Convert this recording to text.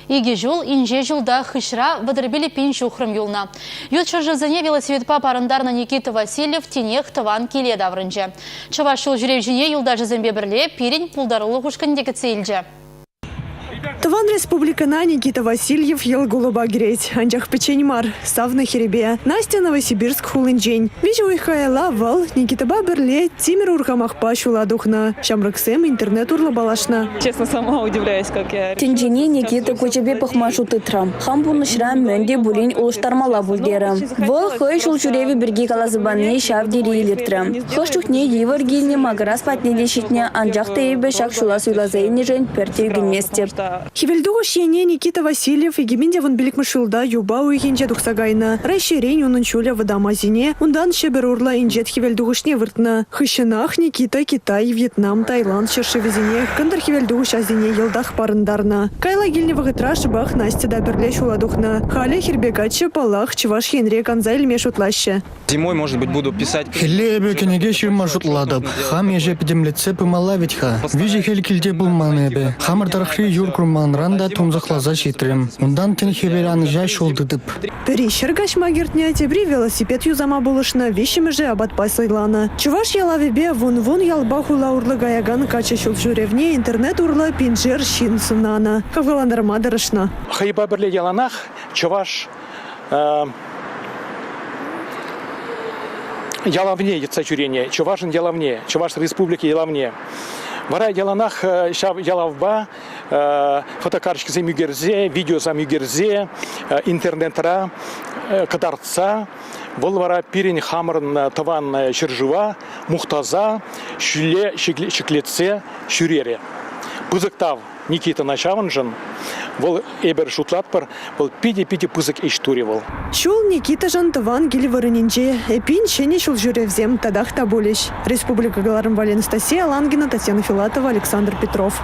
Икӗ ҫул инҫе ҫулта хыҫра 35 пин ҫухрӑм юлнӑ. Ют ҫӗршывсене велосипедпа парӑнтарнӑ Никита Васильев тинех тӑван киле таврӑнчӗ. Чӑваш ҫул ҫӳревҫине юлташӗсемпе пӗрле пирӗн пултарулӑх ушкӑнӗ те кӗтсе илчӗ. Тӑван республикӑна Никита Васильев йӑл кулӑпа кӗрет. Анчах пӗччен мар, савнӑ хӗрӗпе. Настя Новосибирск хулинчен. Виҫӗ уйӑх каялла вӑл Никитӑпа пӗрле тимӗр урхамахпа ҫула тухнӑ. Ҫамрӑксем интернет урлӑ паллашнӑ. Честно, сама удивляюсь, как я. Тӗнчене Никита куҫӗпе пӑхма шут тытрӑм. Хам пурнӑҫра мӗн те пулин улӑштармалла пуль терӗм. Вӑл хӑй ҫул ҫӳревӗ пирки каласа пани ҫав тери илӗртрӗ. Хӑш чухне йывӑр килнӗ, макӑрас патне те ҫитнӗ, анчах та эпӗ ҫак ҫула суйласа илнӗшӗн пӗртте ӳкӗнместӗп. Хӗвелтухӑҫ енне Никита Васильев 2015 ҫулта юпа уйӑхӗнче тухса кайнӑ. Раҫҫейрен унӑн ҫулӗ Вӑтам Азине, унтан Ҫӗпӗр урлӑ Инҫет Хӗвелтухӑҫне выртнӑ. Хыҫҫӑнах Никита Китай, Вьетнам, Таиланд ҫӗршывӗсене, Кӑнтӑр Хӗвелтухӑҫ Азине йӑлтах парӑнтарнӑ. Каялла килнӗ вӑхӑтра шӑпах Настя та пӗрле ҫула тухнӑ. Халӗ хӗрпе каччӑ, паллах, Чӑваш Енре канса илме шутлаҫҫӗ. Зимой, может быть, буду писать. Хӗлле эпӗ кӗнеке ҫырма шутлатӑп. Хам ӗҫе пӗтӗмлетсе пымалла вӗт-ха. Виҫӗ хӗл килте пулман эпӗ. Хамӑр тӑрӑхри юр курманран та тунсӑхласа ҫитрӗм. Унтан тин хӗвеланӑҫа ҫул тытӑп. Пӗри ҫӗр каҫма кӗртнӗ, тепри велосипед юсама пулӑшнӑ, виҫҫӗмӗшӗ апатпа сӑйланӑ. Чӑваш ялавӗпе вун-вун ялпа хула урлӑ каякан каччӑ ҫул ҫӳревне интернет урлӑ пиншер ҫын сӑнанӑ, хавхалантарма тӑрӑшнӑ. Хӑйпа пӗрле яланах чӑваш ялавне йӑтса ҫӳренӗ, чӑвашӑн ялавне, Чӑваш Республики ялавне. Вара яланах ҫав ялавпа фотокарточкӑсем ӳкерсе, видеосем ӳкерсе, интернетра кӑтартса, вӑл вара пирӗн хамӑрӑн тӑван ҫӗршыва мухтаса, ҫӳле ҫӗклетсе ҫӳрерӗ. Пысӑк тав Никитӑна ҫавӑншӑн. Вӑл, эпир шутлатпӑр, вӑл питӗ-питӗ пысӑк ӗҫ турӗ вӑл. Ҫул Никитӑшӑн тӑван кил вырӑнӗнче. Эппин, ҫӗнӗ ҫулҫӳревсем татах та пулӗҫ. Республика кӑларӑм валли Анастасия Лангина, Татьяна Филатова, Александр Петров.